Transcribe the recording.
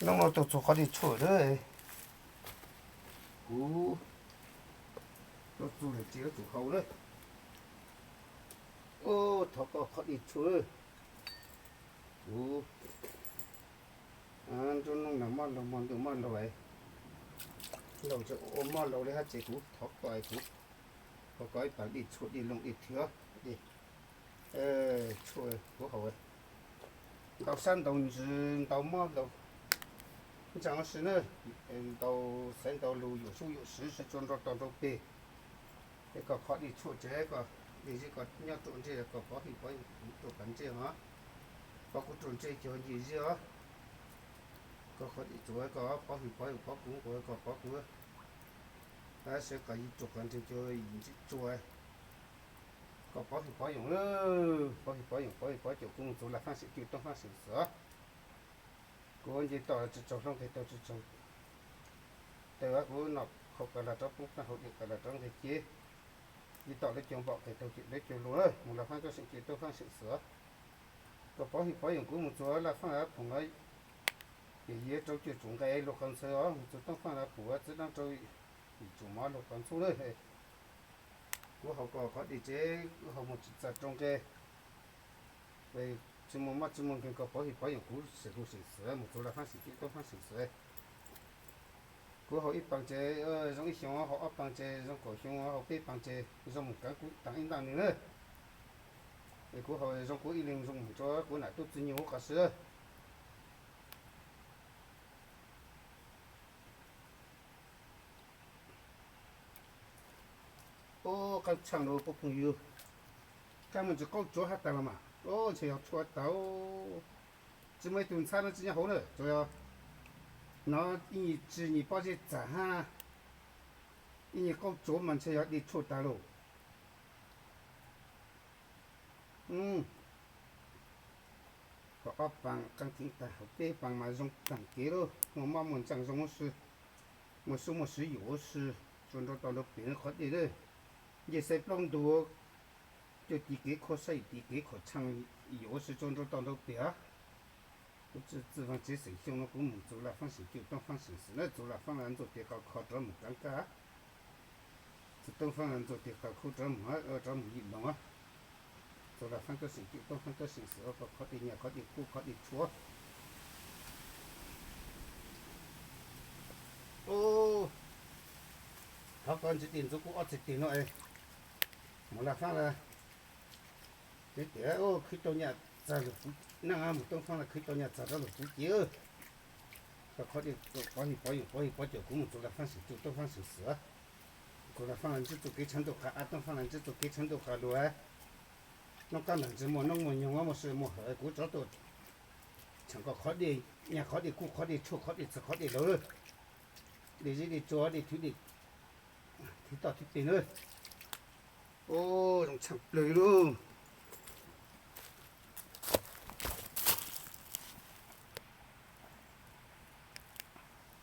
Hnub no tuaj txug qhov dej tshuaj lawm. Kuv tuaj txug lawm ces yuav tsum haus lawm. Ub, thov koj qhov dej tshuaj. Kuv nruab hnub no mob laug, hmo ntuj mob laug, laug tseem ua mob laug li hab ces kuv thov koj, kuv thov koj ib paag dej tshuaj, dej looj dej thwv, dej tshuaj kuv haus ntau sab ntau ntsws ntau mob ntau ntsaag huv si na, ntau xaiv ntau lug yuam sub yuam siv si tsua nrau tog nrau peg. Es koj qhov dej tshuaj tsev koj dej zeb koj nyob ruam ntseg, koj pov hwj pov yoog kuv ruam koj ntsej os, pov kuv ruam ntsej cog nce zeb os. Koj qhov dej tshuaj koj pov hwj pov yoog pov kuv, koj pov kuv, seb koj yim ruam koj ntseg cog yim ntsej tsua. Koj pov hwj pov yoog, pov hwj pov yoog pov hwj pov cuam kuv moog txug laj faab seem cw tooj faab seem xwm. Kuv nce toj tsi tsaug hlob nqeg taug tsi tsaug taw, kuv noj hau kawg lag rov poob, noj hau dej kawg lag rov nqeg cev, nce toj lawv cov npaum nqeg taug lawv cov lug, moog laj faab koj seem cw tooj faab seem xwm. Koj pov hwj pov yoog kuv moog txug laj faab lav phoom, ces yog rau cwj tsum nqe lug qhov ntxhw os, moog txug tooj faab lav phoom txiv dlaab rau yim tsum mov lug qhov ntxhw lawm. Kuv haus koj qhov dej tsev, kuv haus moog tsi txag rau nqe, tsi muaj mob tsi muaj nkeeg, koj pov hwj pov yoog kuv seem lug seem xwm moog txug laj faab seem cw tooj faab seem xwm. Kuv haus ib paag tsev zoo ib xyoo, haus ob paag tsev zoo kaum xyoo, haus peb paag tsev zoo moog kaav kuv taag ib ntaaj nwg na. Es kuv haus zoo kuv ib leeg zoo moog rua kuv nam tub txwg nyoog huv qhov si. Ub, qaab tshaaj lug puab phooj ywg, koj moog tsi qaub tsuav hab taag los mas, ub, ntshe yog tshuaj taag. Tsi muaj ib tug ntxhab no tsi nyob hauv na, tsuas yog no ib nyuag tsi nyuag pob zeb txag hab ib nyuag qaub tsuav mas ntshe yog dej tshuaj taag lauj. Haus ob paag qaab theev taag, haus peb paag mas zoo taag kev lauj, muaj mob muaj ntsaag zoo huv si, muaj sub muaj siv yuam huv si, tsua nrau tog nrau peg qhov dej lawm. Nce xaiv plaub ntug, cuaj tiv kev khuam, xya tiv kev khuam tshaaj yuam huv si tsua nrau tog nrau peg. Kuv txwj vaag tsev xeem Xyooj no kuv moog txug laj faab seem cw tooj faab seem xwm na, txug laj faab lav ntxuaj tes qaws kho rov moog kaav kab, txug tooj faab lav ntxuaj tes qaws kub rov moog, rov moog yim loog, txug laj faab koj seem cw tooj faab koj seem xwm, koj qhov dej nyaj qhov dej kub qhov dej tshuaj. Ub, thov koj ntsis dej ntxuav kuv ob txhais tes no es moog laj faab lav, es tias khwv tau nyaj txag lug kuv, naaj moog tooj faab lav khwv tau nyaj txag rov lug kuv ces, koj qhov dej pov hwj pov yoog pov hwj pov cuam kuv moog txug laj faab seem cw tooj faab seem xwm. Txug laj faab lav ntsib txuj kev tshav ntuj qha, tooj faab lav ntsib txuj kev tshav ntuj qha lug, noob qaab ntaag ntsib muaj noob muaj nyoog muaj sij muaj hawm, kuv rov tuaj tshaam koj qhov dej nyaj qhov dej kub qhov dej tshuaj qhov dej txag qhov dej lawm, dej zeb dej tsua dej thwv dej thwv toj thwv peg na. Ub, zoo tshaaj plawg lauj.